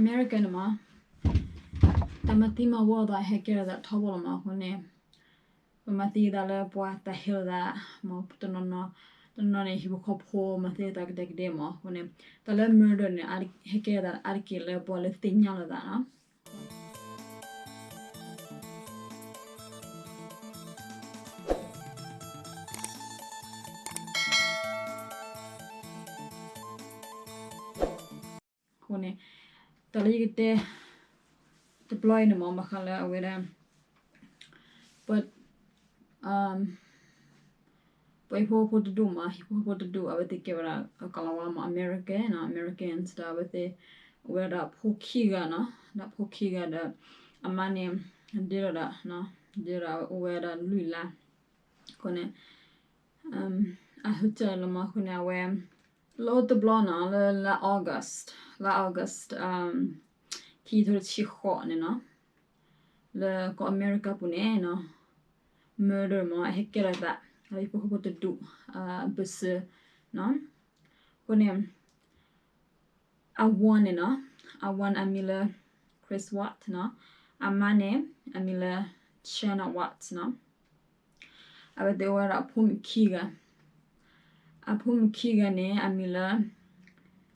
အမဲရကၤန့ၣ်မး တၢ်မၤသံမၤဝီအသးဟဲကဲထီၣ်သးထီဘိလီၤမးအဃိန့ၣ် ပမၤသံသးလၢပှၤတၢ်ဟ့ၣ်လိာ်သးမး တနီၤနီၤ တနီၤန့ၣ် ဟံၣ်ဖိဃီဖိမၤသံသးကဒဲကဒဲမးအဃိန့ၣ် တၢ်လၢ murder န့ၣ် ဟဲကဲထီၣ်သးအါတက့ၢ်လၢပှၤလၢသ့ၣ်ညါလိာ်သးနီၤ အဃိန့ၣ် တၢ်လၢယကတဲ တဘျီအံၤန့ၣ်မး ဘၣ်ဃးလၢအဝဲဒၣ် ပှၤ ပှၤဟံၣ်ဖိဃီဖိတဒူၣ်မး ဟံၣ်ဖိဃီဖိတဒူၣ် အဝဲသ့ၣ်ကဲဝဲဒၣ် ကလၤဝါမး American နီၤ Americans ဒီးအဝဲသ့ၣ် အိၣ်ဝဲဒၣ်ဖိခံဂၤနီၤ ဒီးဖိခံဂၤဒီး အမါန့ၣ် ဒၢဒီး ဒၢဒီးအိၣ်ဝဲဒၣ်လွံၢ်လါ အဃိန့ၣ် အဟၢတၢၢ်လီၤမးအဃိန့ၣ် အဝဲ လၢတဘျီနီၤ လၢလါ August လါ August ခံကထိတဆံဃိးန့ၣ်နီၤ လၢကီၢ်အမဲရကၤပူၤန့ၣ်နီၤ murder မး အဟဲကဲထီၣ်သး ဟံၣ်ဖိဃီဖိတဒူၣ် ဘၢၣ်စၢၤနီၤ အဃိန့ၣ် အဝၤန့ၣ်နီၤ အဝၤန့ၣ်အမံၤလၢ Chris Watts နီၤ အမါန့ၣ် အမံၤလၢ Shanna Watts နီၤ အဝဲသ့ၣ်အိၣ်ဝဲဒၣ်အဖိမုၣ်ခံဂၤ အဖိမုၣ်ခံဂၤန့ၣ် အမံၤလၢ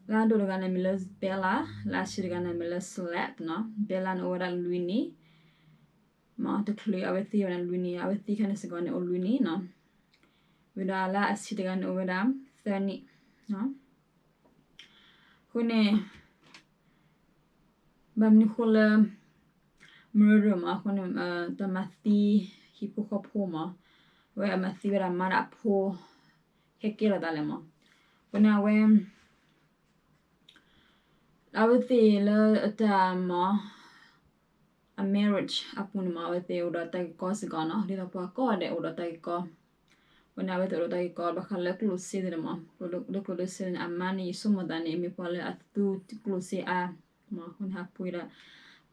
လၢအဒိၣ်တဂၤန့ၣ် အမံၤလၢ Bella လၢအဆံးတဂၤန့ၣ် အမံၤလၢ Celeste နီၤ Bella န့ၣ်အိၣ်ဝဲဒၣ်လွံၢ်နံၣ် မ့ၢ်တချုးအဝဲသံဝဲဒၣ်လွံၢ်နံၣ် အဝဲသံခါန့ၣ်စ့ၢ်ကီးန့ၣ် အိၣ်လွံၢ်နံၣ်နီၤ ဝံၤဒီးလၢအဆံးတဂၤန့ၣ် အိၣ်ဝဲဒၣ်သၢနံၣ် အဃိန့ၣ် ဘၣ်မနုၤဃိလၢ murder မး အဃိန့ၣ် တၢ်မၤသံဟံၣ်ဖိဃီဖိမး အဝဲအမၤသံဝဲဒၣ်မါဒီးအဖိ ဟဲကဲထီၣ်သးလဲၣ်မး အဃိန့ၣ်အဝဲ အဝဲသ့ၣ်လၢအတၢ်မၤ အ marriage အပူၤန့ၣ်မး အဝဲသ့ၣ်အိၣ်ဒီးတၢ်ဂ့ၢ်ကီစ့ၢ်ကီးနီၤ ဒ်သိးပှၤကိးဂၤဒဲးအိၣ်ဒီးတၢ်ဂ့ၢ်ကီ အဃိန့ၣ် အဝဲသ့ၣ်အိၣ်ဒီးတၢ်ဂ့ၢ်ကီဘၣ်ဃးလၢကျိၣ်စ့သ့ၣ်န့ၣ်မး လၢကျိၣ်စ့န့ၣ် အမါန့ၣ် ယဆိကမိၣ်သးန့ၣ် မ့ၢ်ပှၤလၢအသူကျိၣ်စ့အါ မး အဃိန့ၣ် အပှ့ၤ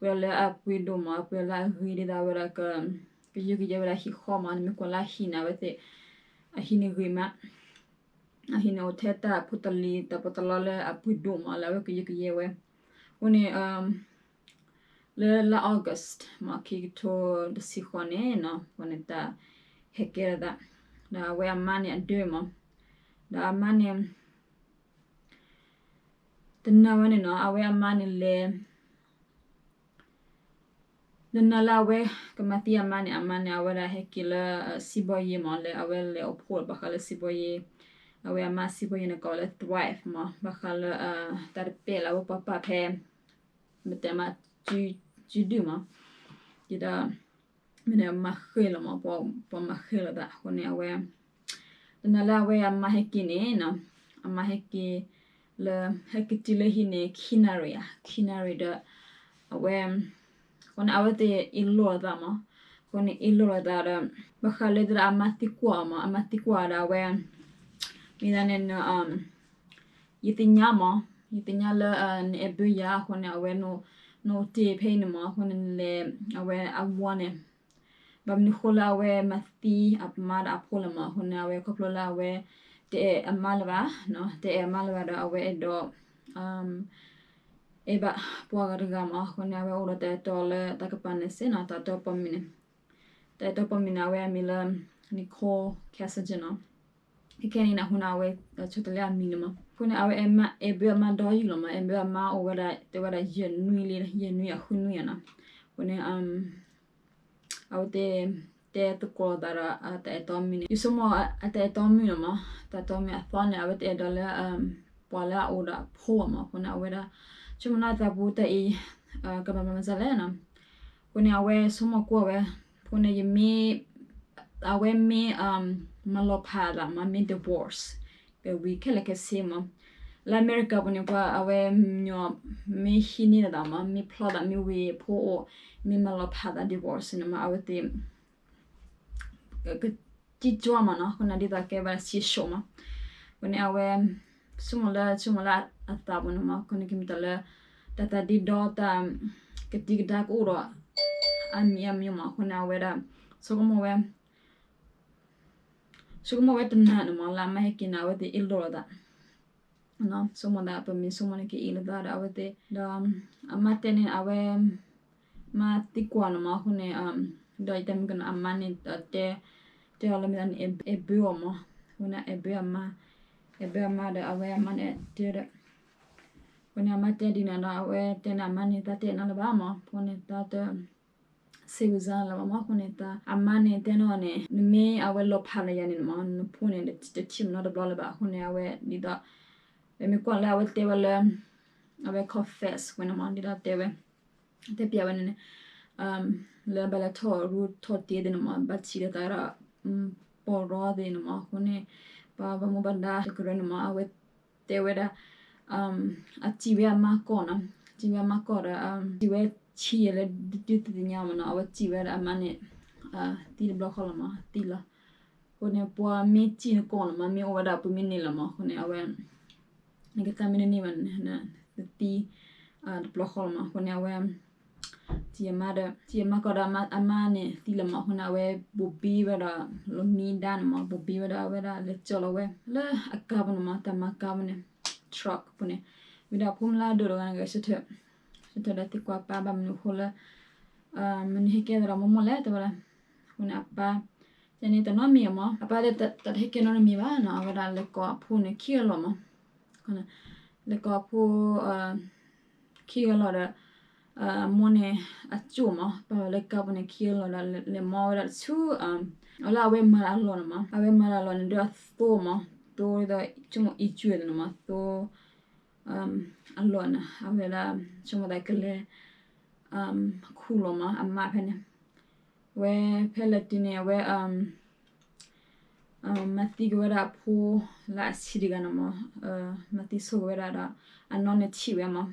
ဒီး ပှ့ၤဒီးလၢအပှ့ၤဒိၣ်မး ပှ့ၤဒီးလၢအဂ့ၤဒ်သိးဝဲဒၣ် ကယုၢ်ကယဲဝဲဒၣ်ဟံၣ်ဃီမး နမ့ၢ်ကွၢ်လၢအဟံၣ်န့ၣ် အဝဲသ့ၣ် အဟံၣ်န့ၣ်ဂ့ၤမး အဟံၣ်န့ၣ်အိၣ်ထဲတၢ်ဖိတလံၤ တၢ်ပီးတလီလၢအပှ့ၤဒိၣ်မး လၢအဝဲကယုၢ်ကယဲဝဲ အဃိန့ၣ် လၢလါ August မး ခံကထိတဆံဃိးန့ၣ်နီၤ အဃိန့ၣ်တၢ်ဟဲကဲထီၣ်သး ဒီးအဝဲအမါန့ၣ်အဒၢမး ဒီးအမါန့ၣ် တနၤဝဲန့ၣ်နီၤ အဝဲအမါန့ၣ်လဲၤ တနၤလၢအဝဲကမၤသံအမါန့ၣ် အမါန့ၣ် အဝဲဒၣ်ဟဲက့ၤလၢ စံးဘီယ့မး လၢအဝဲလဲၤအိၣ်ဖှိၣ်ဘၣ်ဃးလၢစံးဘီယ့ အဝဲအမါစံးဘီယ့န့ၣ် ကိးဝဲလၢ Thrive မး ဘၣ်ဃးလၢ တၢ်တပဲာ်လၢအဝဲပှၤပာ်ဖဲ မ့ၢ်တဲမး စုဒုၣ်မး ဒ်ဒီး မ့ၢ်န့ၣ်မၤဃဲၤလီၤမး ပှၤမၤဃဲၤလီၤသး အဃိန့ၣ် အဝဲ တနၤလၢအဝဲအမါဟဲက့ၤန့ၣ်နီၤ အမါဟဲက့ၤလၢ ဟဲက့ၤတုၤလၢဟံၣ်န့ၣ် ခံနၣ်ရံၣ်ဧါ ခံနၣ်ရံၣ်ဒီး အဝဲ အဃိန့ၣ် အဝဲသ့ၣ်အ့ၣ်လိာ်လိာ်သးမး အဃိန့ၣ် အ့ၣ်လိာ်လိာ်သးဒီး ဘၣ်ဃးလၢသရၣ်အမါသံကွၢ်အီၤမး အမါသံကွၢ်အီၤဒီးအဝဲ မ့ၢ်ဒၣ်န့ၣ် ယသ့ၣ်ညါမး ယသ့ၣ်ညါလၢ နအဲၣ်ဘၢယၤအဃိန့ၣ် အဝဲ နအိၣ်တ့ၢ်ဖဲအံၤန့ၣ်မး အဃိန့ၣ်လဲၤ အဝဲအဝၤန့ၣ် ဘၣ်မနုၤဃိလၢအဝဲမၤသံအမါဒီးအဖိလဲၣ်မး အဃိန့ၣ် အဝဲခီဖျိလၢအဝဲ တအဲၣ်အမါလၢၤဘၣ် တအဲၣ်အမါလၢၤဘၣ်ဒီးအဝဲအဲၣ်ဒိး အဲၣ်ဘၣ်ပှၤဂၤတဂၤမး အဃိန့ၣ် အဝဲအိၣ်ဒီးတၢ်အဲၣ်တီလၢတၢ်ကပၤန့ၣ်စ့ၢ်နီၤ တၢ်အဲၣ်တီပိာ်မုၣ်န့ၣ် တၢ်အဲၣ်တီပိာ်မုၣ်န့ၣ် အဝဲအမံၤလၢ Nicole Kessinger နီၤ ခဲခဲန့ၣ် အဃိန့ၣ် အဝဲဆီတလဲအမံၤန့ၣ်မး အဃိန့ၣ် အဝဲအဲၣ်ဘၢအမါဒီယုၢ်လီၤမး အဲၣ်ဘၢအမါအိၣ်ဝဲဒၣ် တဲဝဲဒၣ် ယဲၢ်နွံလံ ယဲၢ်နွံအဃုနွံဧါနီၤ အဃိန့ၣ် အဝဲသ့ၣ် တဲသကိးသးဒီးအတၢ်အဲၣ်တီမုၣ်န့ၣ် ယဆိကမိၣ်အတၢ်အဲၣ်တီမုၣ်န့ၣ်မး တၢ်တီမုၣ်အသီန့ၣ် အဝဲတအဲၣ်ဒိးလၢ ပှၤလၢအအိၣ်ဒီးအဖိဘၣ်မး အဃိန့ၣ် အဝဲဒၣ် ဆိကမိၣ်လၢအသးပူၤတၢ်အံၤ ကဘၣ်မၤမၤစၢၤလဲၣ်နီၤ အဃိန့ၣ် အဝဲဆိကမိၣ်ကွၢ်ဝဲ အဃိန့ၣ် ယမ့ၢ် အဝဲမ့ၢ် မၤလီၤဖးအသးမး မ့ၢ် divorce ကဝံၤခဲလၢာ်ခဲဆ့မး လၢအမဲရကၤပူၤန့ၣ် ပှၤအဝဲ မ့ၢ်ဟံးန့ၢ်လိာ်သးမး မ့ၢ်ဖျီသး မ့ၢ်ဝံၤဖိအိၣ် မ့ၢ်မၤလီၤဖးသး divorce န့ၣ်မး အဝဲသ့ၣ် ကကံၣ်ကၠီမးနီၤ အဃိန့ၣ် ဒ်သိးကဲဘၣ်စံၣ်စိးမး အဃိန့ၣ် အဝဲ ဆိကမိၣ်လၢ ဆိကမိၣ်လၢအသးပူၤန့ၣ်မး အဃိန့ၣ် ကမ့ၢ်တၢ်လၢ တၢ်သးဒ့ဒီတၢ် ကဒံကဒါကအိၣ်ဒီး အါမံၤအါမံၤမး အဃိန့ၣ် အဝဲဒၣ် ဆိကမိၣ်ဝဲ ဆိကမိၣ်ဝဲတနၤန့ၣ်မး လၢအမါဟဲက့ၤန့ၣ် အဝဲသ့ၣ်အ့ၣ်လိာ်လိာ်သး ဆိကမိၣ်သး ပမ့ၢ်ဆိကမိၣ်န့ၣ် ကအံၤလိာ်သးဒီး အဝဲသ့ၣ်ဒီး အမါတဲန့ၣ် အဝဲ မါသံကွၢ်န့ၣ်မး အဃိန့ၣ် ဒီးယတဲမ့ၢ်ကနီၤ အမါန့ၣ်တဲ တဲအီၤလၢမ့ၢ်သးန့ၣ် အဲၣ်ဘၢအီၤမး, အဃိန့ၣ် အဲၣ်ဘၢအမါ, အဲၣ်ဘၢအမါဒီး အဝဲအမါန့ၣ်တဲဒီး အဃိန့ၣ် အမါတဲဒ်န့ၣ်ဒီး အဝဲတဲန့ၣ် အမါန့ၣ် တၢ်တဲနၤလၢၤဘၣ်မး, အဃိန့ၣ် တၢ်တ စံးဝံၤစါလၢၤဘၣ်မး, အဃိန့ၣ် အမါန့ၣ်တဲန့ၢ်အီၤန့ၣ် နမ့ၢ်အဝဲလီၤဖးလၢယၤန့ၣ်မး နဖိန့ၣ် တထံၣ်မနီတဘျီလၢၤဘၣ်, အဃိန့ၣ် အဝဲဒ်သိး ပမ့ၢ်ကွၢ်လၢအဝဲတဲဝဲလၢ အဝဲ confess ဝဲန့ၣ်မး ဒ်သိးတဲဝဲ တဲပျးဝဲန့ၣ်န့ၣ် လၢဘၣ်လဲၤထီၣ်ရူထီၣ်တ့သ့ၣ်န့ၣ်မး ဘၣ်ထံၣ်လၢသးဒီး ပီၢ်ရီသ့ၣ်န့ၣ်မး, အဃိန့ၣ် ပှၤဘၣ်မူဘၣ်ဒါတကရၢန့ၣ်မး အဝဲတဲဝဲဒၣ် အစံးဝဲအမါကီၢ်နီၤ, စံးဝဲအမါကီၢ်ဒီး စံးဝဲဆံးယဲၢ်လၢဒုးသ့ၣ်ညါမးနီၤ, အဝဲစံးဝဲဒၣ်အမါန့ၣ် သံတဘျီဃီလီၤမး, သံလီၤ. အဃိန့ၣ် ပှၤမ့ၢ်စံးနကီၢ်န့ၣ်မး မ့ၢ်အိၣ်ဝဲဒၣ်ပူၤမ့ၢ်န့ၣ်လီၤမး, အဃိန့ၣ် အဝဲ နကသးမ့ၢ်တန့ၢ်ဘၣ်န့ၣ် နသံတဘျီဃီလီၤမး, အဃိန့ၣ် အဝဲ စံးအမါဒီး စံးအမါကီၢ်ဒီးအမါန့ၣ်သံလီၤမး, အဃိန့ၣ် အဝဲဘိးဘံဝဲဒီး လီၤမံဒါန့ၣ်မး, ဘိးဘံဝဲဒီးအဝဲဒၣ်လဲၤကၠီလီၤဝဲ လၢအကါပူၤန့ၣ်မး, တၢ်မၤကါပူၤန့ၣ် truck ပူၤန့ၣ်, ဝံၤဒီးအဖိမုၣ်လၢအဒိၣ်တဂၤန့ၣ်ဂဲၤဆၢထၢၣ်, ဆၢထၢၣ်ဒီးသံကွၢ်ပၢ်ဘၣ်မနုၤအဃိလၢ မနုၤဟဲကဲသးဒီးမိၢ်မိၢ်လဲၣ် တဲဝဲဒၣ်, အဃိန့ၣ် အပၢ် တဲန့ၣ်တနီတမံၤမး, အပၢ်တဲတၢ်တဟဲကဲနီတမံၤဘၣ်နီၤ, အဝဲဒၣ်လဲၤကိးအဖိန့ၣ်ခံဂၤလီၤမး, လဲၤကိးအဖိ ခံဂၤလီၤဒီး အမိၢ်န့ၣ် အကၠိၣ်မး, ပာ်ဝဲလၢကါပူၤန့ၣ်ခံဂၤလီၤဒီး လဲၤမီဝဲဒၣ်တဆူ အလၢအဝဲမၤတၢ်အလီၢ်န့ၣ်မး, အဝဲမၤတၢ်အလီၢ်န့ၣ် ဒ်သိးသိမး, သိဒ်သိး ဆိကမိၣ်အံၤကွံာ်န့ၣ်မး, သိ အလီၢ်န့ၣ် အဝဲဒၣ် ဆိကမိၣ်သးကလဲၤ ခူၣ်လီၤမး အမါဖဲန့ၣ်, အဝဲဖဲလဲၤတုၤန့ၣ် အဝဲ မၤသံက့ၤဝဲဒၣ်အဖိလၢအဆံးတဂၤန့ၣ်မး, မၤသံဆိက့ၤဝဲဒၣ်ဒီး အနီၢ်န့ၣ်ထံၣ်ဝဲမး,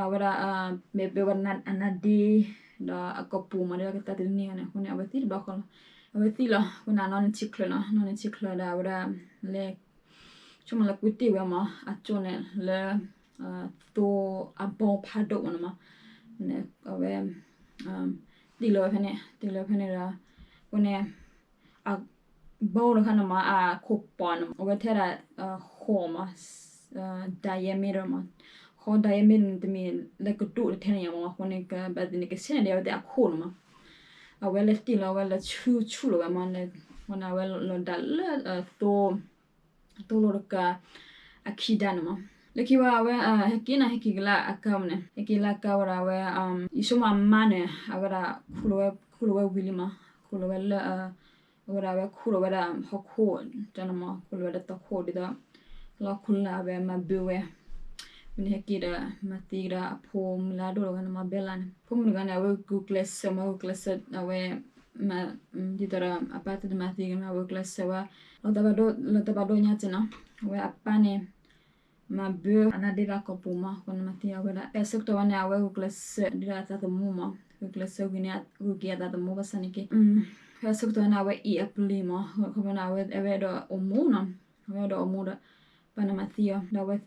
အဝဲဒၣ် မ့ၢ်ပှၤအနါဒ့ ဒီးအကိာ်ပူၤမး ဒ်သိးကသးတန့ၢ်အီၤန့ၣ် အဃိန့ၣ် အဝဲသံတဘျီဃီလီၤ, အဝဲသံလီၤ, အဃိန့ၣ် အနီၢ်န့ၣ်ထံၣ်ချၢလီၤ, အနီၢ်န့ၣ်ထံၣ်ချၢဒီး အဝဲဒၣ်လဲၤ ဆိကမိၣ်လၢကွံာ်တ့ၢ်ဝဲမး အကၠိၣ်န့ၣ်လၢ သိအဘီဖးဒိၣ်မးန့ၣ်မး, အဝဲ တ့ၢ်လီၤဝဲဖဲန့ၣ် တ့ၢ်လီၤဝဲဖဲန့ၣ်ဒီး အဃိန့ၣ် အဘီတခါန့ၣ်မး အခိၣ်ပှၢ်န့ၣ် အဝဲထဲဒၣ် ဃီမး diameter မး, ဃီ diameter န့ၣ် တမ့ၢ်လၢကဒိၣ်တထဲန့ၣ်ညါမး အဃိန့ၣ် ကဘၣ်သ့ၣ်န့ၣ် ကဆဲန့ၣ်ဒ်အဝဲသ့ၣ်အခိၣ်န့ၣ်မး, အဝဲလဲၤတ့ၢ်လီၤဝဲလၢဆူဆူၣ်လီၤဝဲမးန့ၣ် အဃိန့ၣ် အဝဲလီၤဒၣ်လၢ သိ သိလိာ်တကး အခံဒါန့ၣ်မး, လၢခံဝဲ အဝဲ ဟဲက့ၤန့ၣ် ဟဲက့ၤကလၢအကါပူၤန့ၣ် ဟဲက့ၤလၢအကါဝဲဒီး အဝဲ ယဆိကမိၣ်အမါန့ၣ် အဝဲဒၣ် ခူၣ်လီၤဝဲဝံၤလံမး, ခူၣ်လီၤဝဲလၢ အဝဲဒၣ် အဝဲခူၣ်လီၤဝဲဒၣ်ဟီၣ်ခိၣ်တၢ်န့ၣ်မး, ခူၣ်လီၤဝဲဒၣ်တီခိၣ်ဒ်သိး လီၢ်ခူၣ်လၢ် အဝဲမၤဘၢဝဲ, ဝံၤန့ၣ်ဟဲက့ၤဒီး မၤသံကဒီးအဖိမုၣ်လၢအဒိၣ်တဂၤန့ၣ်မး ဘဲလါန့ၣ်, ဖိမုၣ်တဂၤန့ၣ် အဝဲဂုာ်ကျဲးစၢးမး ဂုာ်ကျဲးစၢး အဝဲ ဒ်သိးဒီးအပၢ်တမၤသံက့ၤမး အဝဲဂုာ်ကျဲးစၢးဝဲ လီၤတၢ်ဘၣ်ဒိ လီၤတၢ်ဘၣ်ဒိညါက့ၤနီၤ, အဝဲအပၢ်န့ၣ် မၤဘၢအနါဒ့ဒီးအကိာ်ပူၤမး အဃိန့ၣ်မၤသံအဝဲဒၣ် ဖဲအဆၢကတီၢ်ဝဲန့ၣ် အဝဲဂုာ်ကျဲးစၢးဒ်ဒီးအသးသမူမး ဂုာ်ကျဲးစၢးဂုာ်န့ၢ် ဂုာ်က့ၤအသးသမူဘၣ်ဆၣ်န့ၣ်က့ ဖဲအဆၢကတီၢ်ဝဲန့ၣ် အဝဲအ့ၣ်အပျ့ၤမး ခီဖျိန့ၣ် အဝဲအဲၣ်ဒိးအိၣ်မူနီၤ, အဝဲအဲၣ်ဒိးအိၣ်မူဒီး ပၢ်န့ၣ်မၤသံအီၤ ဒီး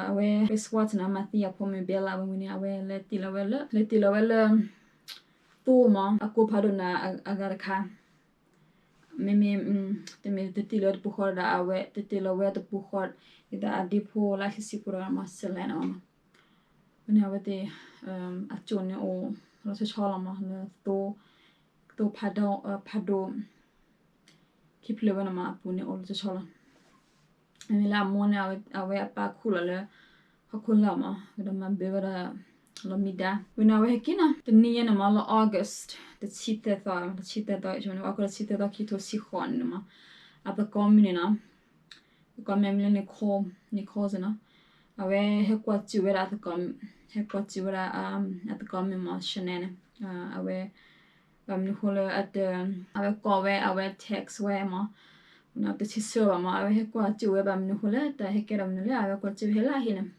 အဝဲ Chris Watts န့ၣ် မၤသံအဖိမုၣ် Bella ဝံၤန့ၣ် အဝဲလဲၤတ့ၢ်လီၤဝဲလၢ လဲၤတ့ၢ်လီၤဝဲလၢ သိမး အကိၢ်ဖးဒိၣ်န့ၣ်အဂၤတခါ မ့မ့ၢ် တမ့ၢ်တတ့ၢ်လီၤဝဲတပူၤဃီဒီး အဝဲတတ့ၢ်လီၤဝဲတပူၤဃီ ဒ်သိးအဒ့ဖိလၢအခံဆံဖိတဂၤမး စလဲၣ်န့ၣ်မး, ဝဲန့ၣ်အဝဲသ့ၣ် အကၠိၣ်န့ၣ်အိၣ်လီၤဆီဆီလီၤမး လၢသိ သိဖးဒိၣ် ဖးဒိၣ် ခံဖျၢၣ်ဝဲန့ၣ်မး အပူၤန့ၣ်အိၣ်လီၤဆီဆီလီၤ. မ့မ့ၢ်လၢအမိၢ်န့ၣ် အဝဲအပၢ်ခူၣ်လီၤလၢ ဟီၣ်ခိၣ်လာ်မး ဝဲဒီးမၤဘၢဝဲဒၣ် လီၤမံဒါ ဝံၤန့ၣ် အဝဲဟဲက့ၤနီၤ တနံၤညါန့ၣ်မး လၢ August တဆံသၢသီ တဆံသၢသီ အဝဲကီၢ်လၢတဆံသၢသီ ခံထိဆံဃိးန့ၣ်မး အသကိးမုၣ်န့ၣ်နီၤ သကိးမုၣ်မံၤလၢ Nicole Nicole နီၤ အဝဲဟဲကွၢ်စူၣ်ဝဲဒၣ်အသကိး ဟဲကွၢ်စူၣ်ဝဲဒၣ် အသကိးမုၣ်မး Chanel န့ၣ် အဝဲ ဘၣ်မနုၤဃိလၢအတ အဝဲကိးဝဲ အဝဲ text ဝဲမး တဆံဆၢဘၣ်မး အဝဲဟဲကွၢ်စူၣ်ဝဲ ဘၣ်မနုၤဃိလၢ တၢ်ဟဲကဲဒီးမနုၤလဲၣ် အဝဲကွၢ်စူၣ်ဟဲလၢဟံၣ်န့ၣ်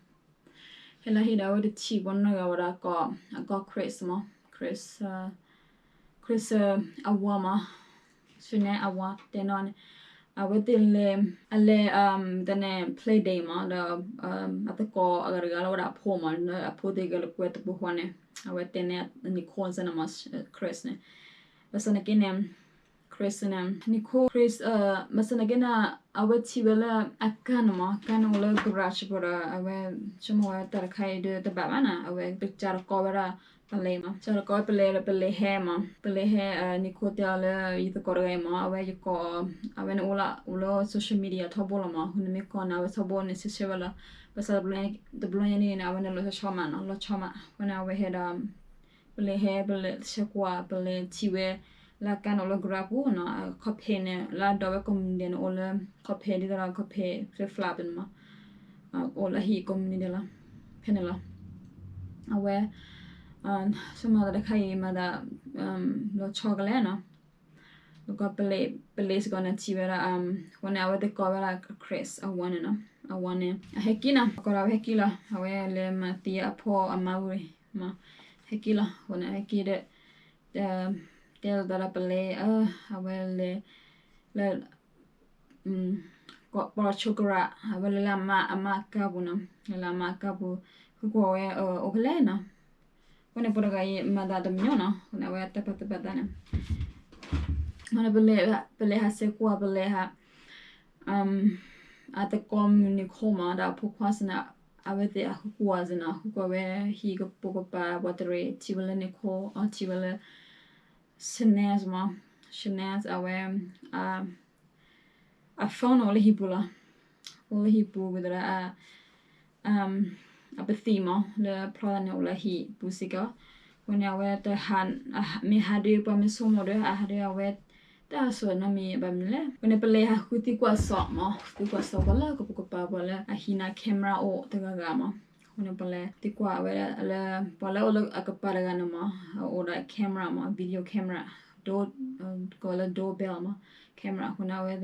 ဟဲလၢဟံၣ်ဒီး အဝဲတထံၣ်ပှၤနီတဂၤဝဲဒီး အကိး အကိး Chris မး Chris Chris အဝၤမး Chanel အဝၤ တဲနီၤန့ၣ် အဝဲသ့ၣ်လဲၤ အလဲၤ တၢ်န့ၣ် play date မး ဒီး အသကိးအဂၤတဂၤလၢဝဲဒၣ်အဖိမး အဖိသ့ၣ်ဂဲၤလိာ်ကွဲတပူၤဃီန့ၣ် အဝဲတဲန့ၣ် Nicole န့ၣ်မး Chris န့ၣ် ဘၣ်ဆၣ်န့ၣ်က့န့ၣ် Chris န့ၣ် Nicole Chris ဘၣ်ဆၣ်သနာ်က့န့ၣ် အဝဲထံၣ်ဝဲလၢအကါန့ၣ်မး အကါန့ၣ်အိၣ်လၢ garage ပူၤဒီး အဝဲဆိကမိၣ်ဝဲတၢ်တခါအံၤဒီးတဘၣ်ဘၣ်န့ၣ် အဝဲကစးတကီဝဲဒၣ်ပလဲၤမး ကစးတကီဝဲပလဲၤဒီးပလဲၤဟဲမး ပလဲၤဟဲ Nicole တဲအီၤလၢ ယသကိးတဂၤအံၤမး အဝဲယကိး အဝဲန့ၣ်အိၣ်လၢ အိၣ်လၢ social media ထီဘိလီၤမး အဃိန့ၣ်မ့ၢ်ကိးန့ၣ် အဝဲထီဘိန့ၣ် ဆဲးဆဲးဝဲလီၤ ဘၣ်ဆၣ် တဘျီညါန့ၣ်န့ၣ် အဝဲန့ၣ်လီၤဆီဆီမးနီၤ လီၤဆီမး အဃိန့ၣ် အဝဲဟဲဒီး ပလဲၤဟဲ ပလဲၤဆဲးကွၢ် ပလဲၤထံၣ်ဝဲ လၢအကါန့ၣ်အိၣ်လၢ garage ပူၤနီၤ ခီၣ်ဖံးန့ၣ် လၢအဒိးဝဲကိးမုၢ်နံၤဒဲးန့ၣ် အိၣ်လၢခီၣ်ဖံးဒ်သိးဒီးခီၣ်ဖံး flip flop န့ၣ်မး အိၣ်လၢဟံၣ်ကိးမုၢ်နံၤဒဲးလီၤ ဖဲန့ၣ်လီၤ အဝဲ ဆိကမိၣ်တၢ်တခါအံၤမၤသး လီၤဆီကလဲာ်နီၤ လၢကီၢ်ပလဲၤ ပလဲၤစ့ၢ်ကီးန့ၣ်ထံၣ်ဝဲဒၣ် အဃိန့ၣ် အဝဲသ့ၣ်ကိးဝဲဒၣ် Chris အဝၤန့ၣ်နီၤ အဝၤန့ၣ် အဟဲက့ၤနီၤ ကိးဒီးအဝဲဟဲက့ၤလီၤ အဝဲလဲၤမၤသံအဖိအမါဝံၤမး ဟဲက့ၤလီၤ အဃိန့ၣ် ဟဲက့ၤဒီး တဲလိာ်သးဒီးပလဲၤ အဝဲလဲၤ လၢ ပီၣ်ဆိကရး အဝဲလဲၤလၢအမါ အမါကါပူၤနီၤ လဲၤလၢအမါကါပူၤ ဃုကွၢ်ဝဲ အိၣ်ဖဲလဲၣ်နီၤ အဃိန့ၣ် ပှၤတဂၤအံၤမၤသးတမံၤနီၤ အဃိန့ၣ် အဝဲတၢ်ပာ်သူၣ်ပာ်သးန့ၣ် အဃိန့ၣ် ပလဲၤဟးဆဲးကွၢ် ပလဲၤဟး အသကိးမုၣ် Nicole မး ဒီးအဖိခွါစ့ၢ်န့ၣ် အဝဲသ့ၣ်အဃုကွၢ်စ့ၢ်နီၤ ဃုကွၢ်ဝဲဟံၣ်ကပိာ်ကပၤ ပှၤတရံး ထံၣ်ဝဲလၢ Nicole အထံၣ်ဝဲလၢ Shanaz မး Shanaz အဝဲ အ phone န့ၣ်အိၣ်လၢဟံၣ်ပူၤလီၤ အိၣ်လၢဟံၣ်ပူၤဝံၤဒီး အပသံၣ်မး လၢဖျီသးန့ၣ် အိၣ်လၢဟံၣ်ပူၤစ့ၢ်ကီး အဃိန့ၣ် အဝဲတဟး မ့ၢ်ဟးဒုး ပှၤမ့ၢ်ဆိကမိၣ်ဒီး အဟးဒုး အဝဲ တၢ်ဆိၣ်နီတမံၤဘၣ်မနုၤလဲၣ် အဃိန့ၣ် ပလဲၤဟးဃုသံကွၢ်စီၤမး သံကွၢ်စီၤပှၤလၢကပိာ်ကပၤ ပှၤလၢအဟံးန့ၢ် camera အိၣ်တဂၤဂၤမး အဃိန့ၣ် ပလဲၤသံကွၢ်ဝဲဒၣ်လၢ ပှၤလၢအိၣ်လၢအကပၤတဂၤန့ၣ်မး အအိၣ်ဒီး camera မး video camera ဒိ ကိးလၢ doorbell မး camera အဃိန့ၣ် အဝဲ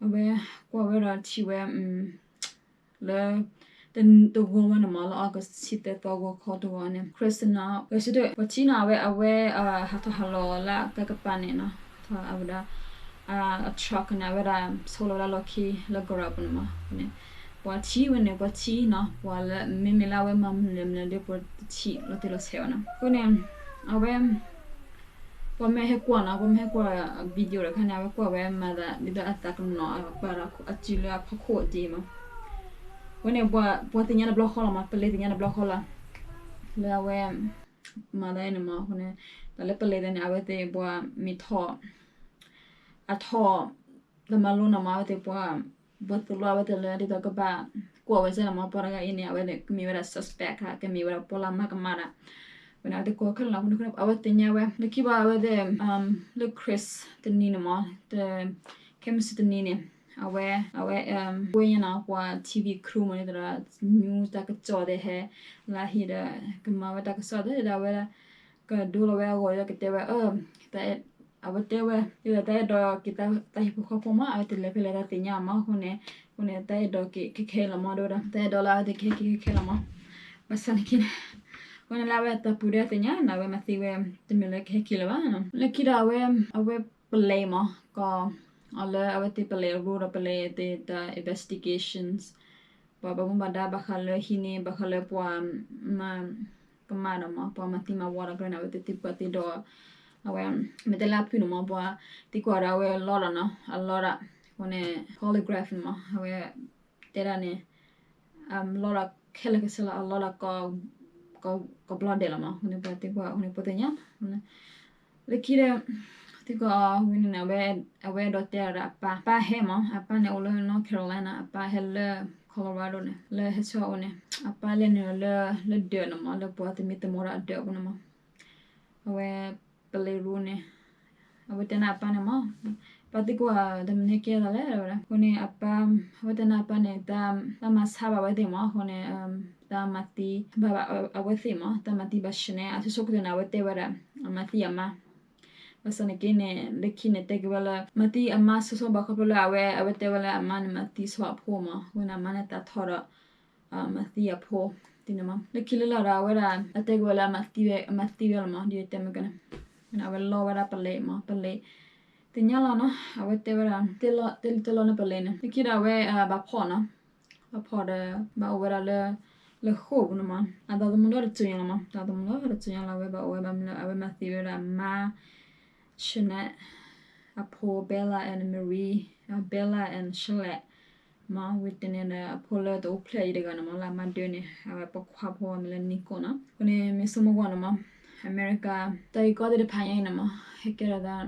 အဝဲကွၢ်ဝဲဒီးထံၣ်ဝဲ လၢ တဂီၤဝဲန့ၣ်မး လၢ August ဆံသၢသီဂီၤခီတဂီၤန့ၣ် Chris နီၤ ပှၤထံၣ်နီၤ အဝဲ အဝဲ ဟးထီၣ်ဟးလီၤလၢအကါကပၤန့ၣ်နီၤ အဝဲဒၣ် အ truck န့ၣ် အဝဲဒၣ်ဆိလီၤဝဲဒၣ်လီၢ်ခံလၢ garage ပူၤန့ၣ်မး အဃိန့ၣ် ပှၤထံၣ်ဝဲန့ၣ် ပှၤထံၣ်နီၤ ပှၤလၢမ့မ့ၢ်လၢအဝဲမၤမနုၤမနုၤဒီး ပှၤတထံၣ်လီၤတံၢ်လီၤဆဲးဝဲနီၤ အဃိန့ၣ် အဝဲ ပှၤမ့ၢ်ဟဲကွၢ်နီၤ ပှၤမ့ၢ်ဟဲကွၢ် video တခါန့ၣ် အဝဲကွၢ်ဝဲမၤသးဒ်သိးအသးကနီၤ အပာ်ဒီးအစုလၢအဖီခိၣ်ဒ်အံၤမး အဃိန့ၣ် ပှၤသ့ၣ်ညါတဘျီဃီလီၤမး ပလဲၤသ့ၣ်ညါတဘျီဃီလီၤ လၢအဝဲ မၤသးအံၤန့ၣ်မး အဃိန့ၣ် တၢ်လၢပလဲၤသ့ၣ်န့ၣ် အဝဲသ့ၣ်ပှၤမ့ၢ်ထီၣ် အထီၣ် တမၤလိနီၤမး အဝဲသ့ၣ်ပှၤ ပှၤသိၣ်လိအဝဲသ့ၣ်လၢဒ်သိးကဘၣ်ကွၢ်ဝဲစ့ၢ်လီၤမး ပှၤတဂၤအံၤန့ၣ် အဝဲသ့ၣ်ကမ့ၢ်ဝဲဒၣ် suspect ဧါ ကမ့ၢ်ဝဲဒၣ်ပှၤလၢအမၤကမၣ်တၢ် အဃိန့ၣ် အဝဲသ့ၣ်ကွၢ်ခဲလၢာ်လီၤ အဃိန့ၣ် အဝဲသ့ၣ်ညါဝဲ လၢခံဘၣ်အဝဲသ့ၣ် လၢ Chris တနံၤန့ၣ်မး ခဲမုၢ်ဆ့ၣ်တနံၤန့ၣ် အဝဲ အဝဲ ကွဲညါနီၤ ပှၤ TV crew မး ဒ်သိးဒီး news တၢ်ကစီၣ်သ့ၣ်ဟဲ လၢဟံၣ်ဒီး ကမၤဝဲတၢ်ကစီၣ်သ့ၣ်ဒီး အဝဲ ကဒိလီၤဝဲအဂီၢ်ဒီးကတဲဝဲ အ အဝဲတဲဝဲ ဒ်သိးတၢ်အဲၣ်ဒိးက့ၤတၢ်ဟံၣ်ဖိဃီဖိမး အဝဲတလဲၤဖဲလဲၣ်တၢ်သ့ၣ်ညါမး အဃိန့ၣ် အဃိန့ၣ် တၢ်အဲၣ်ဒိးက့ၤခဲခဲအံၤလီၤမး ဒ်ဝဲဒၣ် တၢ်အဲၣ်ဒိးလၢအဝဲသ့ၣ်ကဟဲက့ၤခဲခဲလီၤမး ဘၣ်ဆၣ်န့ၣ်က့န့ၣ် အဃိန့ၣ်လၢအဝဲတၢ်ပူၤဒီးသ့ၣ်ညါန့ၣ် အဝဲမၤသံဝဲ တမ့ၢ်လၢကဟဲက့ၤလၢၤဘၣ် လၢခံဒီးအဝဲ အဝဲပလဲၤမး ကီး အီၤလၢအဝဲသ့ၣ်ပလဲၤရူဒီးပလဲၤသ့ၣ်တၢ် investigations ပှၤဘၣ်မူဘၣ်ဒါဘၣ်ဃးလၢဟံၣ်န့ၣ် ဘၣ်ဃးလၢပှၤမၤ ကမၣ်ဒီးမး ပှၤမၤသံမၤဝီဒီးကရၢန့ၣ် အဝဲသ့ၣ်သံကွၢ်သံဒိး အဝဲ မ့ၢ်တဲလၢအဖုၣ်န့ၣ်မး ပှၤသံကွၢ်ဒီးအဝဲလီၤဒီးနီၤ အလီၤဒီး အဃိန့ၣ် polygraph န့ၣ်မး အဝဲ တဲဒၣ်န့ၣ် အလီၤဒီးခဲလၢာ်ခဲဆ့လီၤ အလီၤဒီး ကဘျီဒဲးလီၤမး အဃိန့ၣ် ပှၤသံကွၢ်အဃိန့ၣ် ပှၤသ့ၣ်ညါ လၢခံဒီး သံကွၢ်အီၤဝံၤန့ၣ်န့ၣ် အဝဲအဲၣ်ဒိးတဲဒီးအပၢ် အပၢ်ဟဲမး အပၢ်န့ၣ်အိၣ်လၢ North Carolina အပၢ်ဟဲလၢ Colorado န့ၣ် လၢဟဲဆၢအအိၣ်န့ၣ် အပၢ်လဲၤနုာ်လၢ လၢဒၢးန့ၣ်မး လၢပှၤသမံသမိးဒီးအဒၢးအပူၤန့ၣ်မး အဝဲ ပလဲၤရူန့ၣ် အဝဲတဲန့ၢ်အပၢ်န့ၣ်မး ပၢ်သံကွၢ်တမံၤန့ၣ်ကဲသးလဲၣ်ဝဲဒၣ် အဃိန့ၣ် အပၢ် အဝဲတဲန့ၢ်အပၢ်န့ၣ် တၢ်မၤဆါဘၣ်အဝဲသ့ၣ်မး အဃိန့ၣ် တၢ်မၤသံ ဘၣ်အဝဲသ့ၣ်မး တၢ်မၤသံဘၣ် Shanaz အဆိကတၢၢ်န့ၣ် အဝဲတဲဝဲဒၣ် အမၤသံအမါ ဘၣ်ဆၣ်န့ၣ်က့န့ၣ် လၢခံန့ၣ် တဲက့ၤဝဲလၢ မၤသံအမါဆိဆိဘၣ်ခီဖျိလၢအဝဲ အဝဲတဲဝဲလၢအမါန့ၣ်မၤသံဆိအဖိမး အဃိန့ၣ် အမါန့ၣ်သးထီၣ်ဒီး မၤသံအဖိ ဒ်န့ၣ်မး လၢခံလၢလီၤဒီး အဝဲဒၣ် အတဲက့ၤဝဲလၢ အမၤသံဝဲလီၤမး ဒ်ယတဲမ့ၢ်ကန့ၣ် အဝဲလီဝဲဒၣ်ပလဲၤမး ပလဲၤ သ့ၣ်ညါလီၤနီၤ အဝဲတဲဝဲဒၣ် တဲလီၤတဲလီၤန့ၣ်ပလဲၤန့ၣ် လၢခံဒီးအဝဲ ဘၣ်ဖီၣ်နီၤ ဘၣ်ဖီၣ်ဒီး ဘၣ်အိၣ်ဝဲဒၣ်လၢ လၢဃိာ်ပူၤန့ၣ်မး အသးသမူဒီတစိၤညါလီၤမး သးသမူဒီတစိၤညါလီၤ အဝဲဘၣ်အိၣ်ဝဲဘၣ်မနုၤလၢ အဝဲမၤသံဝဲဒၣ်မါ Shanaz အဖိ Bella and Marie, Bella and Charlotte မ့ၢ် ဝံၤတန့ၣ်ဒီး အဖိလၢတအိၣ်ဖျဲၣ်အံၤတဂၤန့ၣ်မ့ၢ် လၢအမါဒၢန့ၣ် အဝဲပိာ်ခွါဖိမ့ၢ်လၢ Nico နီၤ. အဃိန့ၣ် မ့ၢ်ဆိကမိၣ်ကွၢ်န့ၣ်မ့ၢ် အမဲရကၤ တၢ်ဂ့ၢ်ကီသ့ၣ်တဖၣ်ညါအံၤန့ၣ်မ့ၢ် ဟဲကဲထီၣ်သး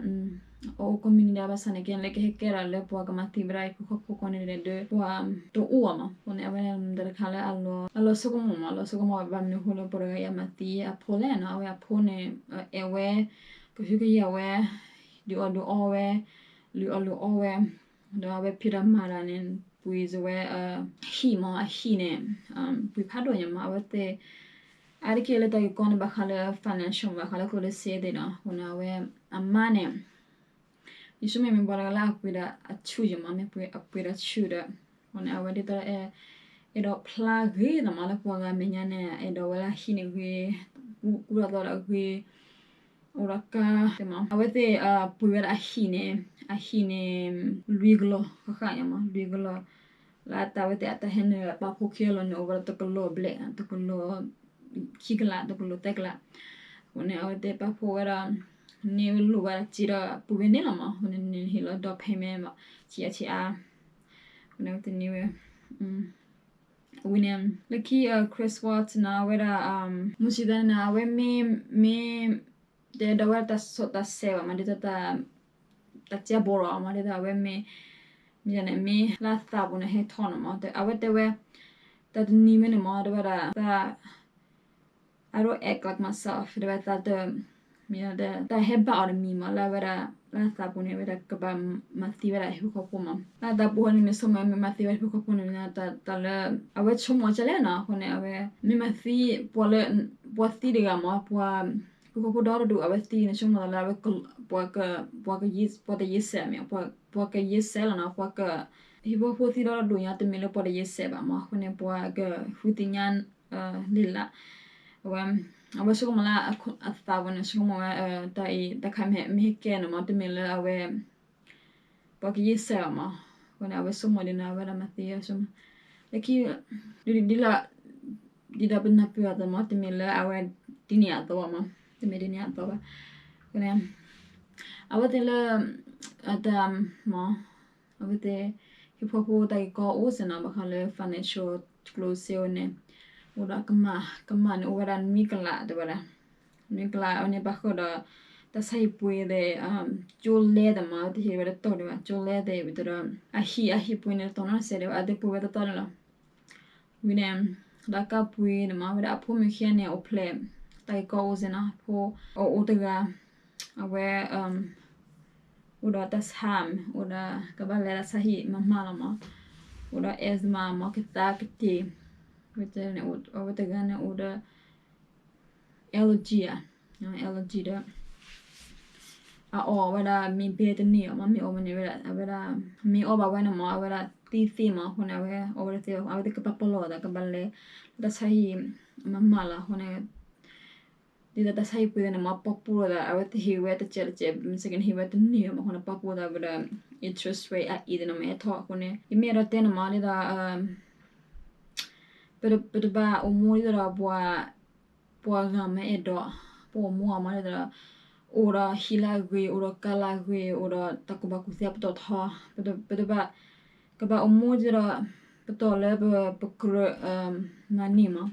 အအိၣ်ကိးမုၢ်နံၤဒဲး ဘၣ်ဆၣ်န့ၣ် ကဲလၢကဟဲကဲထီၣ်လၢပှၤကမၤသံဝဲဒၣ်အဟံၣ်ဖိဃီဖိကိးနံၤဒဲးဒီး ပှၤတအိၣ်ဘၣ်မ့ၢ်. အဃိန့ၣ် အဝဲတၢ်တခါလၢအလီၤ အလီၤဆိကမိၣ်မ့ၢ် အလီၤဆိကမိၣ်ဘၣ်မနုၤအဃိလၢပှၤတဂၤအံၤအမၤသံအဖိလဲၣ်နီၤ. အဝဲအဖိန့ၣ် အဲၣ်ဝဲ ကဟုကယာ်ဝဲ ဒုးအီၣ်ဒုးအီဝဲ လုၢ်အီၣ်လုၢ်အီဝဲ ဒီးအဝဲဖံးတၢ်မၤတၢ်န့ၣ် ပှ့ၤစၢၤဝဲ ဟံၣ်မ့ၢ် အဟံၣ်န့ၣ် ပှ့ၤဖးဒိၣ်ညါမ့ၢ် အဝဲသ့ၣ် အါတက့ၢ်လၢတၢ်ဂ့ၢ်ကီန့ၣ် ဘၣ်ဃးလၢ financial ဘၣ်ဃးလၢကျိၣ်စ့သ့ၣ်နီၤ. အဃိန့ၣ် အဝဲအမါန့ၣ် ယဆိကမိၣ်မ့ၢ်ပှၤတဂၤလၢအပှ့ၤဒီးအဆူၣ်ယမ့ၢ် မ့ၢ်အပှ့ၤဒီးဆူၣ်ဒီး အဃိန့ၣ် အဝဲဒ်သိး အဲၣ်ဒိးဖျါဂ့ၤသးမ့ၢ်လၢပှၤဂၤမဲာ်ညါန့ၣ် အဲၣ်ဒိးဝဲလၢအဟံၣ်န့ၣ်ဂ့ၤ ကူၣ်ထီၣ်သီဒီးဂ့ၤ အိၣ်ဒီးကါသ့ၣ်မ့ၢ် အဝဲသ့ၣ်ပှ့ၤဝဲဒၣ်အဟံၣ်န့ၣ် အဟံၣ်န့ၣ် လွံၢ်ကလီၤ ဃၣ်ဃၣ်ညါမ့ၢ် လွံၢ်ကလီၤ လၢအတၢ်ဝဲသ့ၣ်အတၢ်ဟဲနုာ်ပာ်ဖှိၣ်ခံလီၤန့ၣ် အိၣ်ဝဲဒၣ်တကလီၤဘျဲၣ် တကလီၤ ခံကလး တကလီၤသၢကလး အဃိန့ၣ် အဝဲသ့ၣ်ပာ်ဖှိၣ်ဝဲဒီး န့ၢ်ဝဲလိၣ်ဝဲဒၣ်စ့ဒီး ပှ့ၤဝဲန့ၣ်လီၤမ့ၢ် အဃိန့ၣ် ဟ့ၣ်လီၤ down payment မ့ၢ် ဆံးအါဆံးအါ အဃိန့ၣ် အဝဲသ့ၣ်န့ၢ်ဝဲ ဝံၤန့ၣ် လၢခံ Chris Watts န့ၣ် အဝဲဒၣ် မုၢ်ဆံးသးန့ၣ် အဝဲမ့ၢ် မ့ၢ် တအဲၣ်ဒိးဝဲဒၣ်တၢ်စီတၢ်ဆဲးဘၣ်မ့ၢ် ဒ်သိး တၢ်ကဲဘိးရီမ့ၢ် ဒ်သိး အဝဲမ့ၢ် မ့ၢ်န့ၣ် မ့ၢ်လၢအသးပူၤန့ၣ် ဟဲထီၣ်န့ၣ်မ့ၢ် အဝဲတဲဝဲ တၢ်တနံၤဝဲန့ၣ်မ့ၢ် တဲဝဲဒၣ် I don't act like myself တဲဝဲ တၢ်တ မ့ၢ် တၢ်ဟဲဘၣ်အီၤတမံၤမ့ၢ် လၢအဝဲဒၣ် လၢအသးပူၤန့ၣ် အဝဲဒၣ်ကဘၣ်မၤသံဝဲဒၣ်ဟံၣ်ဖိဃီဖိမ့ၢ် လၢအသးပူၤန့ၣ် မ့ၢ်ဆိကမိၣ် မ့ၢ်မၤသံဝဲဒၣ်ဟံၣ်ဖိဃီဖိန့ၣ် တၢ်လၢ အဝဲဆိကမိၣ်ကလဲၣ်နီၤ အဃိန့ၣ် အဝဲ မ့ၢ်မၤသံ ပှၤလၢ ပှၤသံတဂၤမ့ၢ် ပှၤ ဟံၣ်ဖိဃီဖိဒီတဒူၣ် အဝဲသံန့ၣ် ဆိကမိၣ်လၢအဝဲ ပှၤ ပှၤတယံာ်စဲးမ့ၢ် ပှၤကယံာ်စဲးလီၤနီၤ ပှၤက ဟံၣ်ဖိဃီဖိသံဒီတဒူၣ်ညါ တမ့ၢ်လၢပှၤတယံာ်စဲးဘၣ်မ့ၢ် အဃိန့ၣ် ပှၤကဃုသ့ၣ်ညါ လံလး အဝဲ အဝဲဆိကမိၣ်လၢအသးပူၤန့ၣ် ဆိကမိၣ်ဝဲ တၢ်အံၤ တၢ်ခါမ့ၢ်ဟဲကဲန့ၣ်မ့ၢ် တမ့ၢ်လၢအဝဲ ပှၤကယံာ်စဲးဘၣ်မ့ၢ် အဃိန့ၣ် အဝဲဆိကမိၣ်ဒ်န့ၣ် အဝဲဒၣ်မၤသံ လၢခံ ဒ်လၢ ဒ်သိးပနၢ်ပၢၢ်အသိးမ့ၢ် တမ့ၢ်လၢအဝဲဒ်န့ၣ်အသိးဘၣ်မ့ၢ် တမ့ၢ်ဒ်န့ၣ်အသိးဘၣ် အဃိန့ၣ် အဝဲသ့ၣ်လၢ အတၢ်မ့ၢ် အဝဲသ့ၣ် ဟံၣ်ဖိဃီဖိတၢ်ဂ့ၢ်ကီအိၣ်စ့ၢ်နီၤ ဘၣ်ဃးလၢ financial ကျိၣ်စ့အိၣ်န့ၣ် အိၣ်ဒီးကမၢ် ကမၢ်န့ၣ်အိၣ်ဝဲဒၣ်နွံကလးတဲဝဲဒၣ် နွံကလး အဝဲန့ၣ်ပာ်ဃုာ်ဒီး တၢ်ဆါဟံၣ်ပှ့ၤသ့ၣ် ကၠိလဲသ့ၣ်မ့ၢ် အဝဲသ့ၣ်ဟ့ၣ်ဝဲတတီၢ်ဒံးဘၣ် ကၠိလဲသ့ၣ် ဝံၤဒီး အဟံၣ် အဟံၣ်ပှ့ၤန့ၣ်တတီၤနီတစဲးဒံးဘၣ် အဝဲသ့ၣ်ပှ့ၤဝဲတတီၤန့ၣ်လီၤ ဝံၤန့ၣ် ဒီးကါပှ့ၤန့ၣ်မ့ၢ် အဝဲဒၣ်အဖိမုၣ်ခံဂၤန့ၣ် အိၣ်ဖျဲၣ် တၢ်ဂ့ၢ်ကီအိၣ်စ့ၢ်နီၤ အဖိ အအိၣ်တဂၤ အဝဲ အိၣ်ဒီးတၢ်ဆါ အိၣ်ဒီး ကဘၣ်လဲၤတၢ်ဆါဟံၣ်မးမးလီၤမ့ၢ် အိၣ်ဒီး asthma မ့ၢ် ကသါကတ့ၢ် ဝဲန့ၣ် အဝဲတဂၤန့ၣ်အိၣ်ဒီး allergy ဧါ allergy ဒီး အအီၣ်ဝဲဒၣ်မ့ၢ်ဘဲတန့ၢ်အီၤမ့ၢ် မ့ၢ်အီၣ်မ့ၢ်န့ၣ်ဝဲဒၣ် အဝဲဒၣ် မ့ၢ်အီၣ်ဘၣ်ဝဲန့ၣ်မ့ၢ် အဝဲဒၣ်သံသ့မ့ၢ် အဃိန့ၣ် အဝဲအီၣ်ဝဲဒၣ်သ့ အဝဲသ့ၣ်ကဘၣ်ပလီၢ်သး ကဘၣ်လဲၤ တၢ်ဆါဟံၣ်မးမးလီၤ အဃိန့ၣ် ဒ်သိးတၢ်ဆါဟံၣ်ပှ့ၤန့ၣ်မ့ၢ် ပာ်ပူၤလိာ်သး အဝဲသ့ၣ်ဟ့ၣ်ဝဲတစဲးတစဲး မ့ၢ်စ့ၢ်ကီးန့ၣ် ဟ့ၣ်ဝဲတန့ၢ်အီၤမ့ၢ် အဃိန့ၣ် ပာ်ပူၤသးဝဲဒီး interest rate အအံၤန့ၣ်မ့ၢ် ဟဲထီၣ်အဃိန့ၣ် ယမ့ၢ်အဲၣ်ဒိးတဲန့ၣ်မ့ၢ် ဒ်သိး ပတဘၣ်အိၣ်မူဒ်သိးဒီး ပှၤဂၤမ့ၢ်အဲၣ်ဒိး ပအိၣ်မူအီၤမ့ၢ်ဒ်သိးဒီး အိၣ်ဒီးဟံၣ်လၢအဂ့ၤ အိၣ်ဒီးကါလၢအဂ့ၤ အိၣ်ဒီးတၢ်ကူၣ်ဘၣ်ကူၣ်သ့အပတီၢ်ထီ ပတဘၣ် ကဘၣ်အိၣ်မူဒ်သိးဒီး ပတီၢ်လၢပကြၢး money မ့ၢ်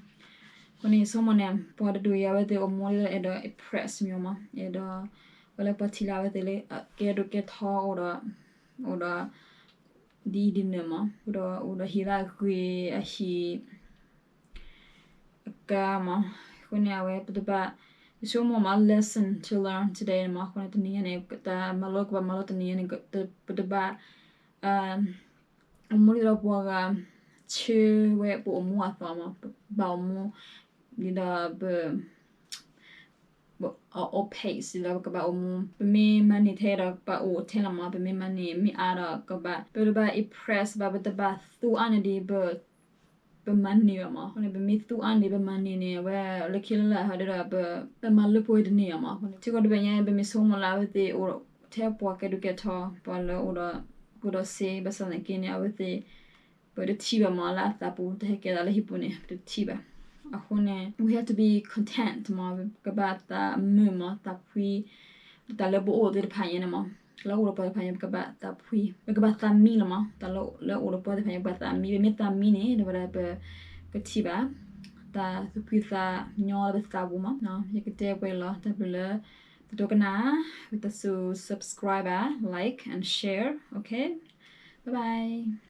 အဃိန့ၣ် ဆိကမိၣ်န့ၣ် ပှၤတဒူၣ်အံၤ အဝဲသ့ၣ်အိၣ်မူဒ်သိး အဲၣ်ဒိး impress မ့ၢ်မ့ၢ် အဲၣ်ဒိး ဝဲလၢပှၤထံၣ်လၢအဝဲသ့ၣ်လၢ ကဲဒိၣ်ကဲထီ အိၣ်ဒီး အိၣ်ဒီး ဒ်အံၤဒ်နုၤမ့ၢ် အိၣ်ဒီး အိၣ်ဒီးဟံၣ်လၢအဂ့ၤ အဟံၣ် အကါမ့ၢ် အဃိန့ၣ် အဝဲပတဘၣ် ယဆိကမိၣ်မ့ၢ် lesson to learn today မ့ၢ် အဃိန့ၣ် တနံၤညါန့ၣ် တၢ်မၤလိကဘၣ်မၤလိတနံၤညါန့ၣ် ပတဘၣ် အိၣ်မူဒ်သိးဒီးပှၤဂၤ ဆၢဝဲပအိၣ်မူအသိးမ့ၢ် ပဘၣ်အိၣ်မူ ဒ်သိးပ အ old pace ဒ်သိးပကဘၣ်အိၣ်မူ ပမ့ၢ် money ထဲဒီး ပအိၣ်ထဲလီၤမ့ၢ် ပမ့ၢ် money မ့ၢ်အါဒီး ကဘၣ် ပတဘၣ် impress ဘၣ် ပတဘၣ်သူအါန့ၢ်ဒံး ပ ပ money ဘၣ်မ့ၢ် အဃိန့ၣ် ပမ့ၢ်သူအါန့ၢ်ဒံး ပ money န့ၣ် အဝဲလၢခံလၢ်လၢ်ဟီဒ်ဒီး ပ ပမၤလၢပှဲၤတန့ၢ်အီၤမ့ၢ် အဃိန့ၣ် ထံကီၢ်တဘ့ၣ်ညါ ပမ့ၢ်ဆိကမိၣ်လၢအဝဲသ့ၣ်အိၣ်ထဲပှၤကဲဒိၣ်ကဲထီ ပှၤလၢအိၣ်ဒီး ကဒီးစ့ ဘၣ်ဆၣ်သနာ်က့န့ၣ် အဝဲသ့ၣ် ပတထံၣ်ဘၣ်မ့ၢ် လၢအသးပူၤ တဟဲကဲသးလၢဟံၣ်ပူၤန့ၣ် ပတထံၣ်ဘၣ် အဃိန့ၣ် we have to be content မ့ၢ် ကဘၣ်သးမုာ်မ့ၢ် သးဖှံ တၢ်လၢပအိၣ်သ့ၣ်တဖၣ်ညါန့ၣ်မ့ၢ် လၢအိၣ်ဒီးပှၤတဖၣ်ညါ ပကဘၣ်သးဖှံ, ပကဘၣ်သးမံလီၤမး, တၢ်လၢအိၣ်ဒီးပှၤတဖၣ်ညါ ပဘၣ်သးမံ, ပမ့ၢ်သးမံန့ၣ် ဒီးဝဲဒၣ်ပကထံၣ်ဘၣ် တၢ်သူၣ်ဖှံသးညီလၢပသးပူၤမး. ယကတဲပှဲၤလီၤ, တၢ်ဘျုးလၢ ပဒိကနၣ်, ဝံသးစူၤ subscribe ဘၣ်, like and share, okay? Bye bye.